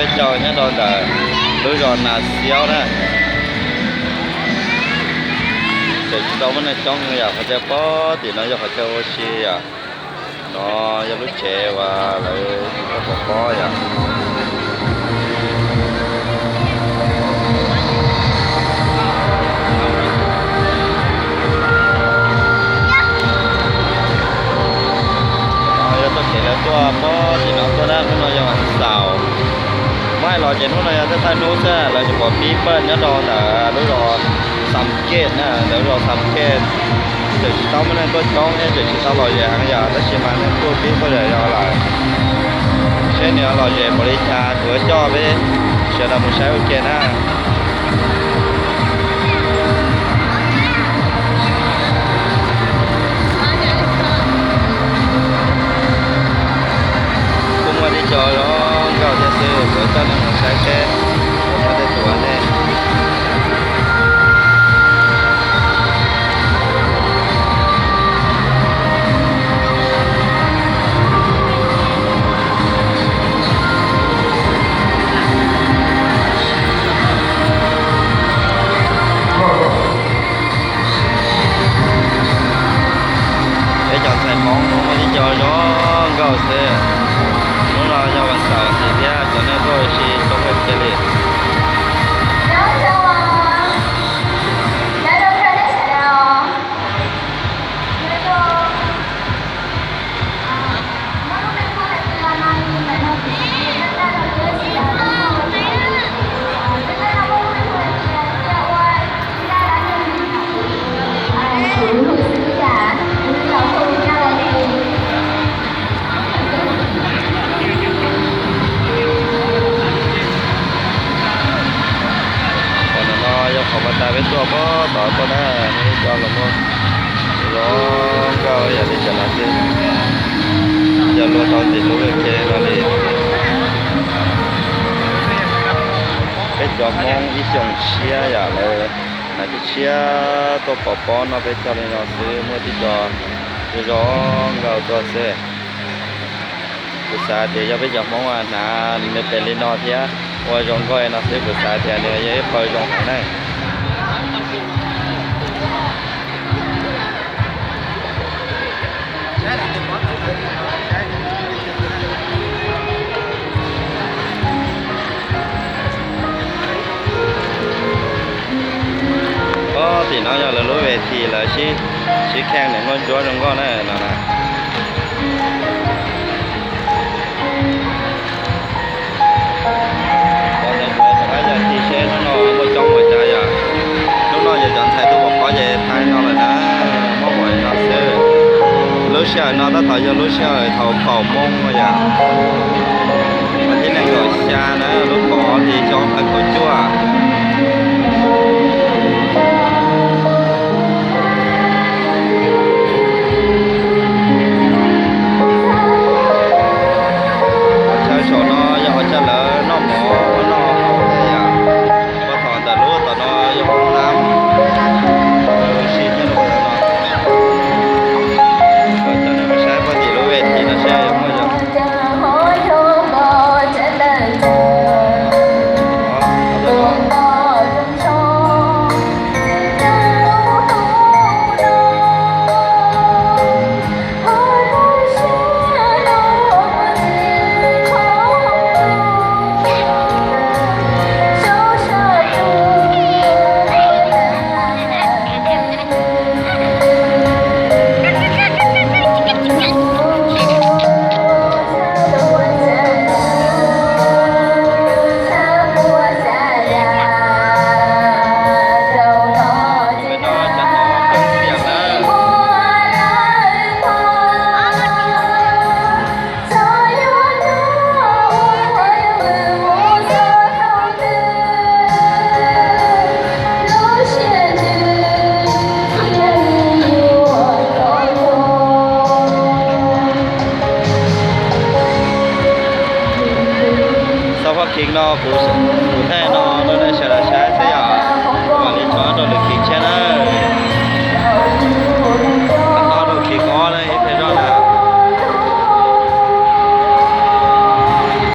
Peb caug nyob rau ntawm lub zos Nas Xiaub na. Tseem tsis tau muaj neeg coob yom, qhov chaw pem tim no yog qhov chaw ua si yom. No yog lub tsev uas lawv tuaj pov pob yom. No yog txoj kev lawv tuaj pem tim no tuaj na, hnub no yog vas xaum. Muab hais los ces hnub no yog thawj thawj hnub xwb, lawv tseem pom pib pawg nyob rau ntawm lub zos Xam Kej na, ntawm lub zos Xam Kej. Tseem tsis tau muaj neeg tuaj coob thiab tseem tsis tau lom zem heev yom, tab sis mas neeg tuaj pib pawg zom zaws lawm. Seb nws lom zem npaum li cas kuv yuav coj peb sawv daws mus saib ua ke na. Kuj muaj tib co zoo nkauj thiab xwb, kuv coj nej mus saib seb puas muaj tej tus ua ntej. Peb cov ntxhais Hmoob muaj tib co zoo nkauj xwb. Hnub no yog vas xaum ntxiv thiab cov neeg tuaj ua si coob kawg kiag li. Qhov no yog qhov pas tas peb tuaj pem tod tuaj na, muaj ib co los muaj zoo nkauj yam li cov no xwb. Yog luag tau ntxim hlub kawg kiag li no li. Peb cov Hmoob ib xyoos tshiab yam lawv hnav tshiab tshiab tuaj pov pob noj peb caug li no xwb, muaj tib co zoo nkauj tuaj xwb. Kuv xav tias yog peb cov Hmoob hnav nws pem li no thiab ua zoo nkauj no xwb, kuv xav tias nws yog ib qho zoo heev na. Ob, tim no yog lawv lub ves thim lawv sib, sib kheej nws muaj ntsuab zoo nkauj na no na. Ua ntawd kuv rov qab yog ti seb hnub no muaj coob npaum cas yom. Hnub no yog cov ntxhais tuaj pov pob ces thaij no lawm na, muaj npaum li no xwb. Lub sij hawm no tab tom yog lub sij hawm thaum kaum moo yom. Vas thib nees nkaum xya na, lub kaum ob hlis xyoo ob phav kaum cuaj. Qhov chaw saum no yog qhov chaw lawv noj mov noj hau thiab yom. Puag thaum ntawm lub tom no yog hoob nab, ua si nyob rau puag tom no. Coj nej mus saib puag tim lub ves thim no seb muaj zoo. Xav fab kis no kuv, kuv thaij no rau nej sawv